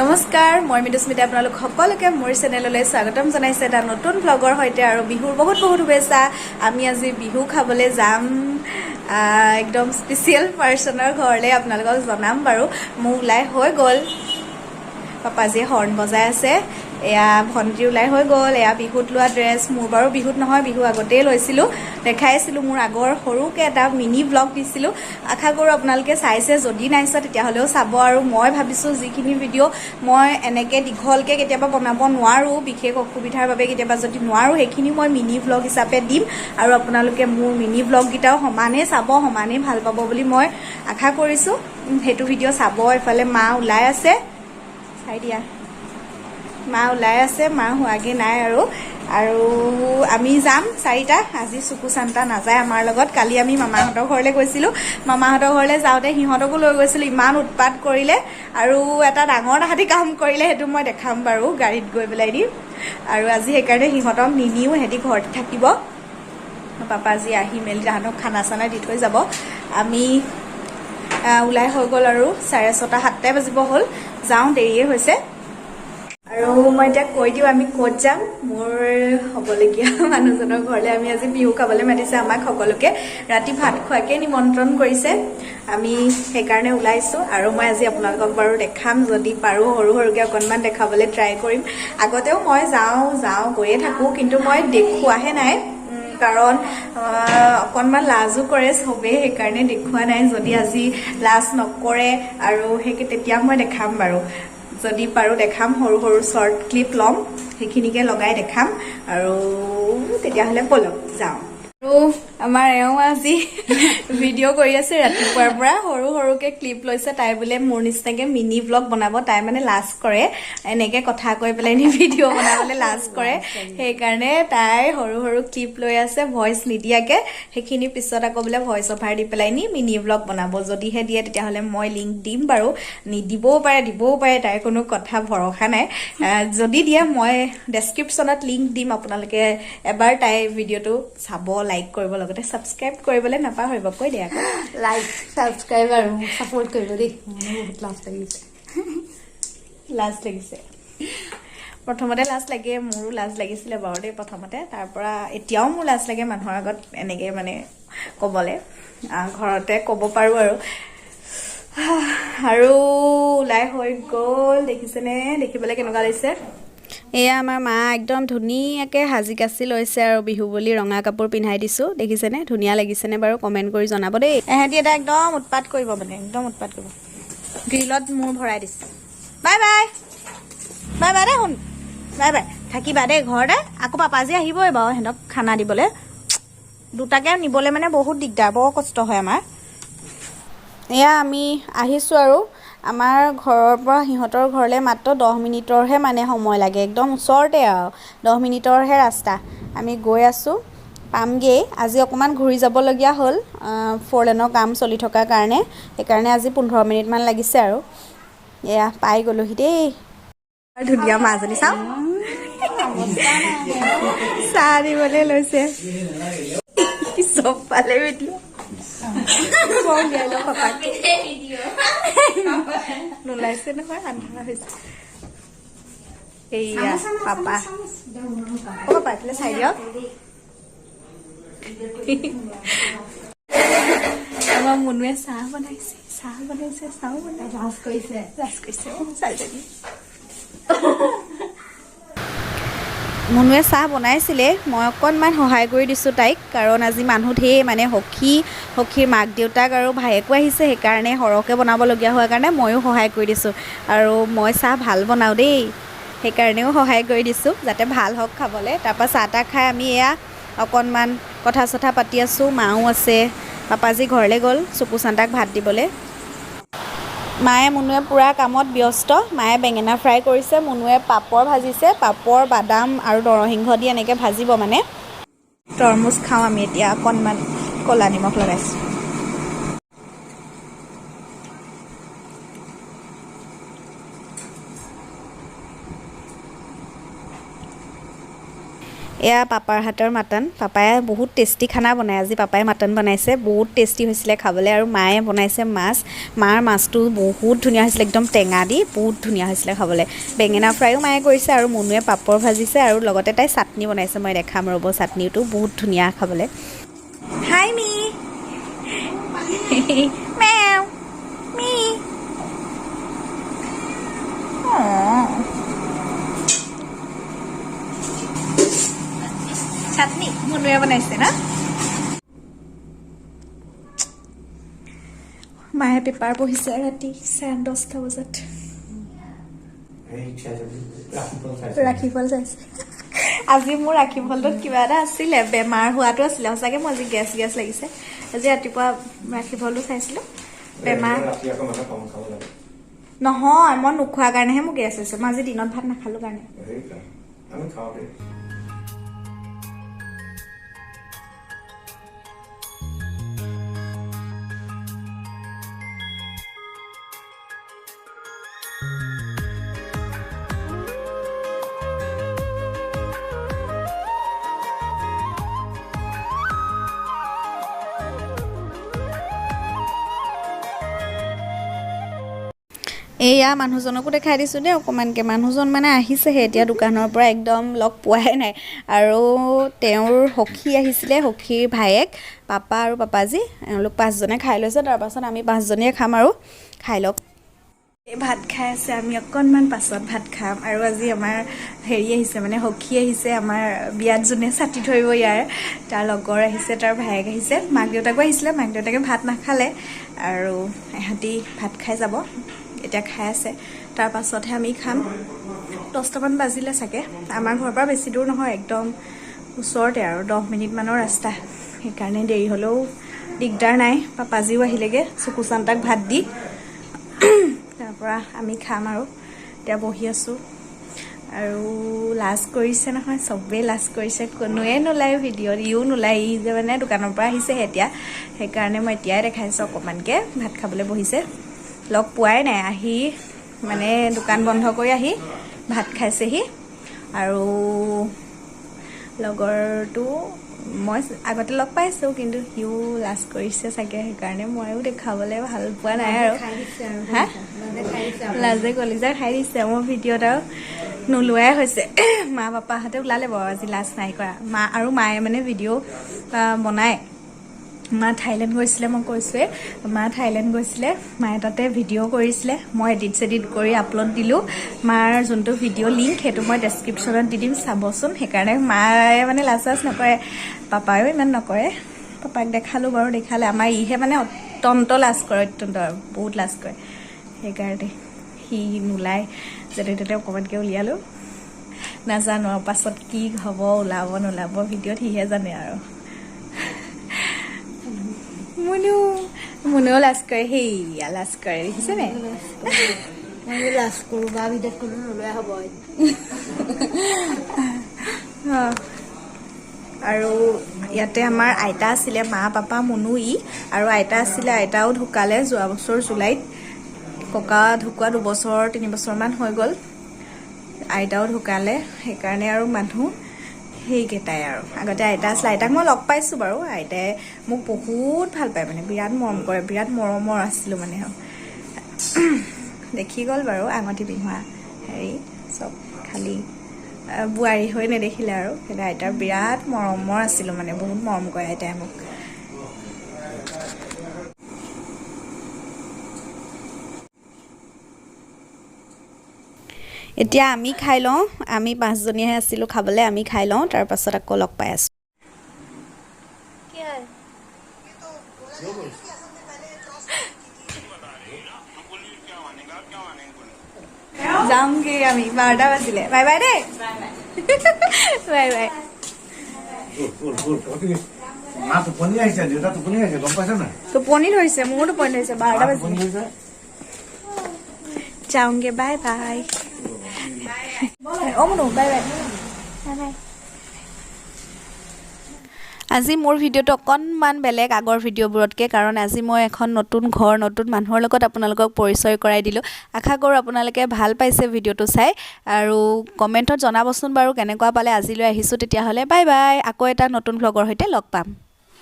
নমস্কাৰ, মই মৃদুস্মিতা, আপোনালোক সকলোকে মোৰ চেনেললৈ স্বাগতম জনাইছে এটা নতুন ভ্লগৰ সৈতে আৰু বিহুৰ বহুত বহুত শুভেচ্ছা। আমি আজি বিহু খাবলৈ যাম একদম স্পেচিয়েল পাৰ্চনৰ ঘৰলৈ, আপোনালোকক জনাম বাৰু। মোৰ ওলাই হৈ গ'ল, পাপাজীয়ে হৰ্ণ বজাই আছে। এয়া ভণ্টি ওলাই হৈ গ'ল। এয়া বিহুত লোৱা ড্ৰেছ মোৰ, বাৰু বিহুত নহয়, বিহু আগতেই লৈছিলোঁ, দেখাইছিলোঁ। মোৰ আগৰ সৰুকৈ এটা মিনি ব্লগ দিছিলোঁ, আশা কৰোঁ আপোনালোকে চাইছে। যদি নাই চোৱা তেতিয়াহ'লেও চাব। আৰু মই ভাবিছোঁ যিখিনি ভিডিঅ' মই এনেকৈ দীঘলকৈ কেতিয়াবা বনাব নোৱাৰোঁ, বিশেষ অসুবিধাৰ বাবে কেতিয়াবা যদি নোৱাৰোঁ, সেইখিনি মই মিনি ব্লগ হিচাপে দিম আৰু আপোনালোকে মোৰ মিনি ব্লগকেইটাও সমানেই চাব, সমানেই ভাল পাব বুলি মই আশা কৰিছোঁ। সেইটো ভিডিঅ' চাব। এইফালে মা ওলাই আছে, চাই দিয়া, মা ওলাই আছে, মা হোৱাগৈ নাই আৰু। আৰু আমি যাম চাৰিটা। আজি চুকু চান্তা নাযায় আমাৰ লগত। কালি আমি মামাহঁতৰ ঘৰলৈ গৈছিলোঁ। মামাহঁতৰ ঘৰলৈ যাওঁতে সিহঁতকো লৈ গৈছিলোঁ, ইমান উৎপাত কৰিলে আৰু এটা ডাঙৰ তাহাঁতি কাম কৰিলে, সেইটো মই দেখাম বাৰু গাড়ীত গৈ পেলাই দিম। আৰু আজি সেইকাৰণে সিহঁতক নিনিও, সিহঁতি ঘৰত থাকিব। পাপাজী আহি মেলি তাহাঁতক খানা চানা দি থৈ যাব। আমি ওলাই হৈ গ'ল আৰু 6:30, 7টাই বাজিব হ'ল, যাওঁ, দেৰিয়ে হৈছে। আৰু মই এতিয়া কৈ দিওঁ আমি ক'ত যাম। মোৰ হ'বলগীয়া মানুহজনৰ ঘৰলৈ আমি আজি বিহু খাবলৈ মাতিছে আমাক সকলোকে, ৰাতি ভাত খোৱাকে নিমন্ত্ৰণ কৰিছে। আমি সেইকাৰণে ওলাইছোঁ। আৰু মই আজি আপোনালোকক বাৰু দেখাম, যদি পাৰোঁ সৰু সৰুকৈ অকণমান দেখাবলৈ ট্ৰাই কৰিম। আগতেও মই যাওঁ যাওঁ গৈয়ে থাকোঁ, কিন্তু মই দেখুৱাহে নাই। কাৰণ অকণমান লাজো কৰে চবেই, সেইকাৰণে দেখুওৱা নাই। যদি আজি লাজ নকৰে আৰু সেই তেতিয়া মই দেখাম বাৰু, যদি পাৰোঁ দেখাম। সৰু সৰু শ্বৰ্ট ক্লিপ ল'ম, সেইখিনিকে লগাই দেখাম। আৰু তেতিয়াহ'লে ব'লক যাওঁ। আৰু আমাৰ এওঁ আজি ভিডিঅ' কৰি আছে ৰাতিপুৱাৰ পৰা, সৰু সৰুকে ক্লিপ লৈছে। তাই বোলে মোৰ নিচিনাকে মিনি ব্লগ বনাব। তাই মানে লাজ কৰে, এনেকে কথা কৈ পেলাই নি ভিডিঅ' বনাবলৈ লাজ কৰে, সেইকাৰণে তাই সৰু সৰু ক্লিপ লৈ আছে ভইচ নিদিয়াকে। সেইখিনি পিছত আকৌ বোলে ভইচ অভাৰ দি পেলাই নি মিনি ব্লগ বনাব। যদিহে দিয়ে তেতিয়াহ'লে মই লিংক দিম বাৰু, নিদিবও পাৰে, দিবও পাৰে, তাইৰ কোনো কথা ভৰসা নাই। যদি দিয়ে মই ডেছক্ৰিপশ্যনত লিংক দিম, আপোনালোকে এবাৰ তাইৰ ভিডিঅ'টো চাব, লাইক কৰিব, লগতে ছাবস্ক্ৰাইব কৰিবলৈ নাপাহৰিব। কৈ দিয়া আকৌ। লাইক, ছাবস্ক্ৰাইব আৰু ছাপোৰ্ট কৰিব দেই। মোৰ বহুত লাজ লাগিছে। লাজ লাগিছে? প্ৰথমতে লাজ লাগে, মোৰো লাজ লাগিছিলে বাৰু দেই প্ৰথমতে। তাৰ পৰা এতিয়াও মোৰ লাজ লাগে মানুহৰ আগত এনেকে মানে ক'বলৈ, ঘৰতে ক'ব পাৰোঁ আৰু। আৰু ওলাই হৈ গ'ল, দেখিছেনে? দেখিবলৈ কেনেকুৱা লাগিছে? এয়া আমাৰ মা একদম ধুনীয়াকৈ সাজি কাচি লৈছে আৰু বিহু বুলি ৰঙা কাপোৰ পিন্ধাই দিছোঁ। দেখিছেনে? ধুনীয়া লাগিছেনে বাৰু? কমেণ্ট কৰি জনাব দেই। এহেঁতি এটা একদম উৎপাত কৰিব, মানে একদম উৎপাত কৰিব। গ্ৰিলত মূৰ ভৰাই দিছে। বাই বাই, বাই বাই দেই শুন, বাই বাই, থাকিবা দেই ঘৰতে। আকৌ পাপাজী আহিবই বাৰু সিহঁতক খানা দিবলৈ। দুটাকে নিবলৈ মানে বহুত দিগদাৰ, বৰ কষ্ট হয় আমাৰ। এয়া আমি আহিছোঁ আৰু আমাৰ ঘৰৰ পৰা সিহঁতৰ ঘৰলৈ মাত্ৰ 10 মিনিটৰহে মানে সময় লাগে, একদম ওচৰতে আৰু 10 মিনিটৰহে ৰাস্তা। আমি গৈ আছোঁ, পামগেই। আজি অকণমান ঘূৰি যাবলগীয়া হ'ল ফ'ৰ লেনৰ কাম চলি থকাৰ কাৰণে, সেইকাৰণে আজি 15 মিনিটমান লাগিছে। আৰু এয়া পাই গ'লোহি দেই। ধুনীয়া মাজনী চাওঁ, চাহ দিবলৈ লৈছে। চব পালে এতিয়া মই উলিয়াই লওঁ পাপাক। নোলাইছে নহয়, আন্ধাৰ হৈছে। এইয়া পাপা, অ পাপা, এইফালে চাই দিয়ক। আমাৰ মুনুৱে চাহ বনাইছে, চাহ বনাইছে, চাহ বনাইছে। লাজ কৰিছে। লাজ কৰিছে অ, ছোৱালীজনী। মুনুৱে চাহ বনাইছিলে, মই অকণমান সহায় কৰি দিছোঁ তাইক, কাৰণ আজি মানুহ ঢেৰ, মানে সখী, সখীৰ মাক দেউতাক আৰু ভায়েকো আহিছে, সেইকাৰণে সৰহকৈ বনাবলগীয়া হোৱাৰ কাৰণে ময়ো সহায় কৰি দিছোঁ। আৰু মই চাহ ভাল বনাওঁ দেই, সেইকাৰণেও সহায় কৰি দিছোঁ যাতে ভাল হওক খাবলৈ। তাৰপৰা চাহ তাহ খাই আমি এয়া অকণমান কথা চথা পাতি আছোঁ। মাও আছে, পাপাজী ঘৰলৈ গ'ল চকু চান্তাক ভাত দিবলৈ। মায়ে মুনুৱে পূৰা কামত ব্যস্ত। মায়ে বেঙেনা ফ্ৰাই কৰিছে, মুনুৱে পাপৰ ভাজিছে, পাপৰ বাদাম আৰু নৰসিংহ দি এনেকৈ ভাজিব। মানে তৰমুজ খাওঁ আমি এতিয়া, অকণমান ক'লা নিমখ লগাইছোঁ। এয়া পাপাৰ হাতৰ মাটন। পাপাই বহুত টেষ্টি খানা বনায়। আজি পাপাই মাটন বনাইছে, বহুত টেষ্টি হৈছিলে খাবলৈ। আৰু মায়ে বনাইছে মাছ। মাৰ মাছটো বহুত ধুনীয়া হৈছিলে, একদম টেঙা দি বহুত ধুনীয়া হৈছিলে খাবলৈ। বেঙেনা ফ্ৰাইও মায়ে কৰিছে আৰু মুনুৱে পাপৰ ভাজিছে আৰু লগতে তাই চাটনি বনাইছে। মই দেখাম ৰ'ব, চাটনিটো বহুত ধুনীয়া খাবলৈ। হাই মি মেও মি। অঁ, চাটনি মুনুৱে বনাইছে ন? মায়ে পেপাৰ পঢ়িছে ৰাতি 10:30 বজাত। ৰাশিফল চাইছে। আজি মোৰ ৰাশিফলটোত কিবা এটা আছিলে, বেমাৰ হোৱাটো আছিলে। সঁচাকৈ মোৰ আজি গেছ গেছ লাগিছে। আজি ৰাতিপুৱা ৰাশিফলটো চাইছিলোঁ, বেমাৰ নহয়, মই নোখোৱা কাৰণেহে মোৰ গেছ হৈছে। মই আজি দিনত ভাত নাখালোঁ কাৰণে। আমি খাওঁ দেই। এয়া মানুহজনকো দেখাই দিছোঁ দেই অকণমানকৈ। মানুহজন মানে আহিছেহে এতিয়া দোকানৰ পৰা, একদম লগ পোৱাই নাই। আৰু তেওঁৰ সখী আহিছিলে, সখীৰ ভায়েক, পাপা আৰু পাপাজী, এওঁলোক পাঁচজনে খাই লৈছে। তাৰপাছত আমি পাঁচজনীয়ে খাম আৰু খাই লওক। এই ভাত খাই আছে, আমি অকণমান পাছত ভাত খাম। আৰু আজি আমাৰ হেৰি আহিছে, মানে সখী আহিছে, আমাৰ বিয়াত যোনে ছাতি ধৰিব ইয়াৰ, তাৰ লগৰ আহিছে, তাৰ ভায়েক আহিছে, মাক দেউতাকো আহিছিলে। মাক দেউতাকে ভাত নাখালে আৰু এহঁতি ভাত খাই যাব, এতিয়া খাই আছে। তাৰ পাছতহে আমি খাম। 10টামান বাজিলে চাগে। আমাৰ ঘৰৰ পৰা বেছি দূৰ নহয়, একদম ওচৰতে আৰু 10 মিনিটমানৰ ৰাস্তা। সেইকাৰণে দেৰি হ'লেও দিগদাৰ নাই। পাপাজীও আহিলেগৈ চকু চান্তাক ভাত দি, তাৰপৰা আমি খাম আৰু। এতিয়া বহি আছোঁ আৰু লাজ কৰিছে নহয়, চবেই লাজ কৰিছে, কোনোৱে নোলায় ভিডিঅ'ত, ইও নোলায়। ই যে মানে দোকানৰ পৰা আহিছেহে এতিয়া, সেইকাৰণে মই এতিয়াই দেখাইছোঁ অকণমানকৈ। ভাত খাবলৈ বহিছে, লগ পোৱাই নাই। আহি মানে দোকান বন্ধ কৰি আহি ভাত খাইছেহি। আৰু লগৰটো মই আগতে লগ পাইছোঁ, কিন্তু সিও লাজ কৰিছে চাগে, সেইকাৰণে ময়ো দেখাবলৈ ভাল পোৱা নাই আৰু। হা, লাজে কলিজা খাই দিছে। মোৰ ভিডিঅ'ত আৰু নোলোৱাই হৈছে। মা পাপাহঁতে ওলালে বাৰু, আজি লাজ নাই কৰা মা। আৰু মায়ে মানে ভিডিঅ' বনায়। মা থাইলেণ্ড গৈছিলে, মই কৈছোঁৱে, মা থাইলেণ্ড গৈছিলে, মায়ে তাতে ভিডিঅ' কৰিছিলে। মই এডিট চেডিট কৰি আপলোড দিলোঁ। মাৰ যোনটো ভিডিঅ' লিংক সেইটো মই ডেছক্ৰিপশ্যনত দি দিম, চাবচোন। সেইকাৰণে মায়ে মানে লাজ চাজ নকৰে, পাপায়ো ইমান নকৰে। পাপাক দেখালোঁ বাৰু, দেখালে। আমাৰ ইহে মানে অত্যন্ত লাজ কৰে, অত্যন্ত আৰু বহুত লাজ কৰে, সেইকাৰণে সি নোলায়। যেনে তেনে অকণমানকৈ উলিয়ালোঁ। নাজানো আৰু পাছত কি হ'ব, ওলাব নোলাব ভিডিঅ'ত সিহে জানে। আৰু মুনু, মুনুও লাজ কৰে, সেইয়া লাজ কৰে, দেখিছেনে? ময়ো লাজ কৰোঁ বা ভিডিঅ'ত কোনো নোলোৱাই হ'ব। আৰু ইয়াতে আমাৰ আইতা আছিলে, মা পাপা মুনু ই আৰু আইতা আছিলে। আইতাও ঢুকালে যোৱা বছৰ জুলাইত। ককা ঢুকোৱা 2 বছৰ 3 বছৰমান হৈ গ'ল, আইতাও ঢুকালে। সেইকাৰণে আৰু মানুহ সেইকেইটাই। আৰু আগতে আইতা আছিলে, আইতাক মই লগ পাইছোঁ বাৰু। আইতাই মোক বহুত ভাল পায়, মানে বিৰাট মৰম কৰে, বিৰাট মৰমৰ আছিলোঁ মানে। দেখি গ'ল বাৰু আঙুঠি পিন্ধোৱা হেৰি চব, খালি বোৱাৰী হৈ নেদেখিলে আৰু। কিন্তু আইতাৰ বিৰাট মৰমৰ আছিলোঁ, মানে বহুত মৰম কৰে আইতাই মোক। এতিয়া আমি খাই লওঁ। আমি পাঁচজনীহে আছিলোঁ খাবলৈ, আমি খাই লওঁ, তাৰপাছত আকৌ লগ পাই আছোঁ। কি হয়? যামগৈ আমি, 12টা বাজিলে। বাই বাই দেই, বাই বাই। মা টোপনি আহিছে, দেউতা টোপনি আহিছে, গম পাইছা নাই? টোপনি ধৰিছে, মোৰো টোপনি ধৰিছে। 12টা মা টোপনি বাজিলে। ধৰিছে। যাওঁগে, বাই বাই। অ Munu, bye bye, bye bye. আজি মোৰ ভিডিঅ'টো অকণমান বেলেগ আগৰ ভিডিঅ'বোৰতকৈ, কাৰণ আজি মই এখন নতুন ঘৰ, নতুন মানুহৰ লগত আপোনালোকক পৰিচয় কৰাই দিলোঁ। আশা কৰোঁ আপোনালোকে ভাল পাইছে ভিডিঅ'টো চাই আৰু কমেণ্টত জনাবচোন বাৰু কেনেকুৱা পালে। আজিলৈ আহিছোঁ তেতিয়াহ'লে, বাই বাই। আকৌ এটা নতুন ভ্লগৰ সৈতে লগ পাম।